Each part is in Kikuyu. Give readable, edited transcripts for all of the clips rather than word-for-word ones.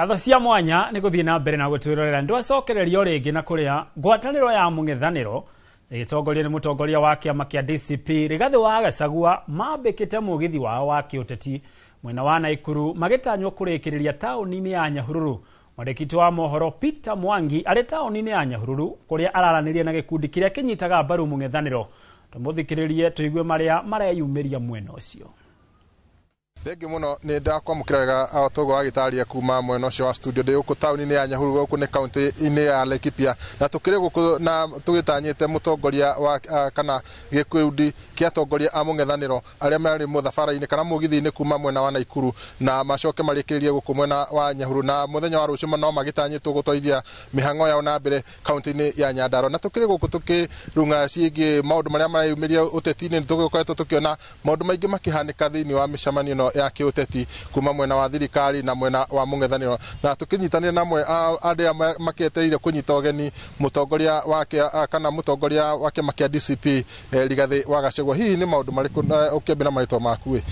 Ngatho cia mwanya nĩ gũthiĩ na mbere na gũtwĩrorera. Ndwacokererio rĩngĩ na kũrĩa ngwatanĩro ya mũng'ethanĩro ĩgĩtongorio nĩ mũtongoria wa kĩama kĩa DCP Rigathĩ wa Gachagua mambĩkĩte mũgithi wao wa kĩũteti mwena wa Naikuru magĩtanywo kũrĩkĩrĩria taũni-inĩ ya Nyahururu. Mwandĩki wa mohoro Peter Mwangi arĩ taũni-inĩ ya Nyahururu kũrĩa araranĩria na gĩkundi kĩrĩa kĩnyitaga mbaru mũng'ethanĩro. Tũmũthikĩrĩrie tũigue marĩa mareyumĩria mwena ũcio. Thengiũ mũno, nĩ ndakwamũkĩra wega toguo wagĩtarĩria kuma mwena ũcio wa studio. Ndĩ gũkũ taũni-inĩ ya Nyahururu, gũkũ nĩ kaunti-inĩ ya Laikipia, na tũkĩrĩ gũkũ na tũgĩtanyĩte mũtongoria wa kana gĩkundi kĩa atongoria a mũng'ethanĩro arĩa marĩ mũthabara-inĩ kana mũgithi-inĩ kuma mwena wa Naikuru na macoke marĩkĩrĩrie gũkũ mwena wa Nyahururu, na mũthenya wa rũciũ no magĩtanyĩtwo gũtwarithia mĩhang'o yao na mbere kaunti-inĩ ya Nyandarua. Na tũkĩrĩ gũkũ tũkĩrung'a ciĩgiĩ maũndũ marĩa mareyumĩria ũteti-inĩ. Nĩ tũgĩkoretwo tũkĩona maũndũ maingĩ makĩhanĩka thĩinĩ wa mĩcemanio ĩno ya kĩũteti kuma mwena wa thirikari na mwena wa mũng'ethanĩro, na tũkĩnyitanĩra na amwe arĩa makĩetereire kũnyita ũgeni mũtongoria wa kana mũtongoria wa kĩama kĩa DCP Rigathĩ wa Gachagua. Hihi nĩ maũndũ marĩkũ ũkĩambia na marĩtwa maku ĩ,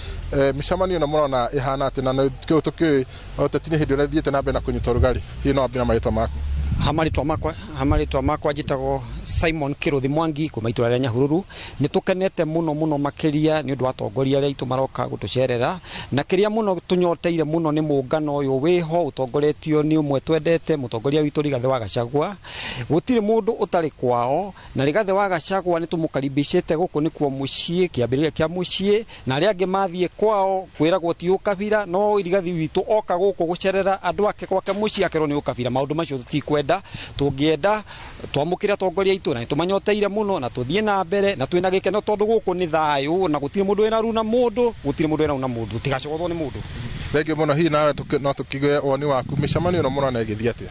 mĩcemanio ĩno mũrona ĩhana atĩ? Na tũkĩũĩ ũteti nĩ hĩndĩ ĩrĩa ĩthiĩte na mbere na kũnyita ũrugarĩ, hihi no wambie na marĩtwa maku? Ha marĩtwa makwa njĩtagwo Simon Kĩrũthi Mwangi kuma itũra rĩa Nyahururu. Nĩ tũkenete mũno mũno makĩria nĩ ũndũ wa atongoria arĩa aitũ maroka gũtũcerera, na kĩrĩa mũno tũnyoteire mũno nĩ mũngano ũyũ wĩho ũtongoretio nĩ ũmwe twendete, mũtongoria witũ Rigathĩ wa Gachagua. Gũtirĩ mũndũ ũtarĩ kwao na Rigathĩ wa Gachagua nĩ tũmũkaribicĩte gũkũ, nĩkuo mũciĩ, kĩambĩrĩria kĩa mũciĩ, na arĩa angĩ mathiĩ kwao kwĩragwo ti ũkabira, no Rigathĩ witũ oka gũkũ gũcerera andũ ake gwake mũciĩ akerwo nĩ ũkabira. Maũndũ macio tũtikwenda, tũngĩenda twamũkĩre atongoria aitũ na nĩtũmanyoteire mũno na tũthiĩ na mbere na twĩna gĩkeno tondũ gũkũ nĩ thayũ na gũtirĩ mũndũ wĩna runa mũndũ, gũtirĩ mũndũ wĩna runa mũndũ, tũtigacogothwo nĩ mũndũ. Thengiũ mũno. Hihi nawe no tũkĩgĩe woni waku, mĩcemanio ĩno mũrona ĩgĩthiĩ atĩa?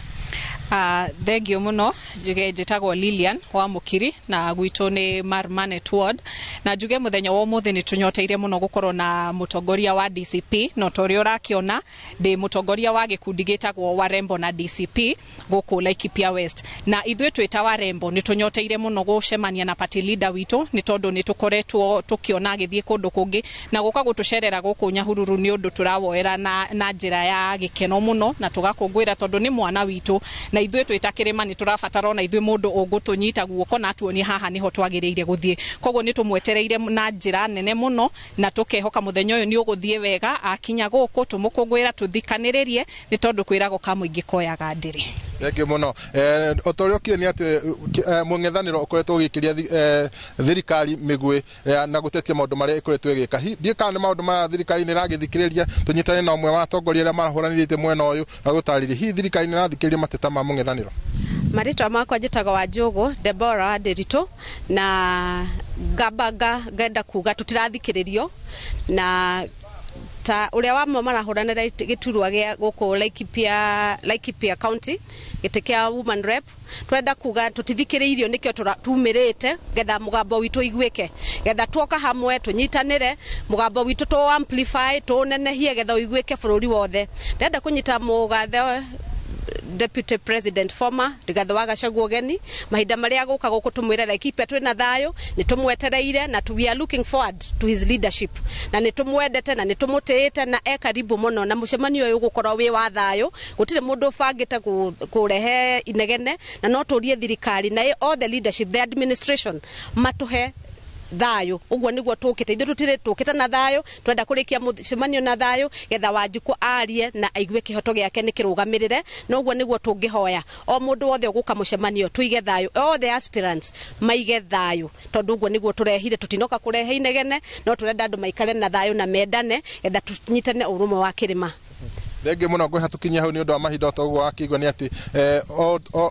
Thengio mũno. Njuge njĩtagwo Lilian wa Mũkiri na gwitũ nĩ Marmanet Ward, na njuge mũthenya wa ũmũthĩ nĩ tũnyoteire mũno gũkorwo na mũtongoria wa DCP, no ta ũrĩa ũrakĩona ndĩ mũtongoria wa gĩkundi gĩtagwo Warembo na DCP gũkũ Laikipia West, na ithuĩ twĩ ta Warembo nĩ tũnyoteire mũno gũcemania na party leader witũ, nĩ tondũ nĩ tũkoretwo tũkĩona agĩthiĩ kũndũ kũngĩ na gũka gũtũcerera gũkũ Nyahururu nĩ ũndũ tũrawoera na njĩra ya gĩkeno mũno na tũgakũngũĩra tondũ nĩ mwana witũ, na ithuĩ twĩ ta kĩrĩma nĩ tũrabatara ona ithuĩ mũndũ ũngũtũnyita guoko na atuonie haha nĩho twagĩrĩire gũthiĩ. Koguo nĩ tũmwetereire na njĩra nene mũno na tũkehoka mũthenya ũyũ nĩ ũgũthiĩ wega. Akinya gũkũ tũmũkũngũĩra, tũthikanĩrĩrie, nĩ tondũ kwĩragwo ka mũingĩ koyaga ndĩrĩ. Thengiũ mũno. O ta ũrĩa ũkĩũĩ nĩ atĩ mũng'ethanĩro ũkoretwo ũgĩikĩria thirikari mĩguĩ na gũtetia maũndũ marĩa ĩkoretwo ĩgĩka. Ndiũĩ kana nĩ maũndũ maya thirikari nĩ ĩragĩthikĩrĩria. Tũnyitane na ũmwe wa atongoria arĩa marahũranĩrĩte mwena ũyũ agũtarĩrie hihi thirikari nĩ ĩrathikĩrĩria mateta ma mũng'ethanĩro. Marĩtwa makwa njĩtagwo Wanjũgũ Debora wa Ndĩritũ, na ngamba ngenda kuga tũtirathikĩrĩrio na ta ũrĩa wamwe marahũranĩra gĩturwa gĩa gũkũ Laikipia County, gĩtĩ kĩa woman rep. Twenda kuga tũtithikĩrĩirio, nĩkĩo tumĩrĩte getha mũgambo witũ ũiguĩke, getha tuoka hamwe tũnyitanĩre mũgambo witũ tũ amplify, tũnenehie getha ũiguĩke bũrũri wothe. Ndĩrenda kũnyita mũgathe Deputy President former Rigathĩ wa Gachagua ũgeni mahinda marĩa gũka gũkũ, tũmwĩre Laikipia twĩna thayũ, nĩ tũmwetereire na we are looking forward to his leadership, na nĩ tũmwendete na nĩ tũmũtĩĩte na e karibu mũno, na mũcemanio ũyũ ũgũkorwo wĩ wa thayũ, gũtirĩ mũndũ ũbangĩte kũrehe inegene, na no tũrie thirikari na all the leadership, the administration, matũhe thayũ. Ũguo nĩguo tũkĩte ithuĩ, tũtirĩ tũkĩte na thayũ, twenda kũrĩkia mũcemanio na thayũ getha Wanjikũ arie na aigue kĩhoto gĩake nĩ kĩrũgamĩrĩre, na ũguo nĩguo tũngĩhoya o mũndũ wothe ũgũka mũcemanio tũige thayũ, all the aspirants maige thayũ, tondũ ũguo nĩguo tũrehire. Tũtinoka kũrehe inegene, no tũrenda andũ maikare na thayũ na mendane getha tũnyitane ũrũmwe wa kĩrĩma. Thengiũ mũno. Ngwĩha tũkinyie hau nĩ ũndũ wa mahinda. O ta ũguo wakĩigua nĩ atĩ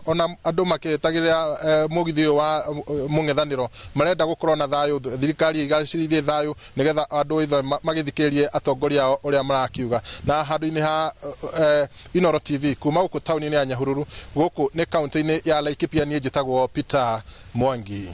ona andũ makĩtagĩrĩra mũgithi ũyũ wa mũng'ethanĩro marenda gũkorwo na thayũ, thirikari ĩgacĩrithie thayũ nĩgetha andũ othe magĩthikĩrĩrie atongoria ao ũrĩa marakiuga. Na handũ-inĩ ha Inooro TV kuma gũkũ taũni-inĩ ya Nyahururu, gũkũ nĩ kaunti-inĩ ya Laikipia, niĩ njĩtagwo Peter Mwangi.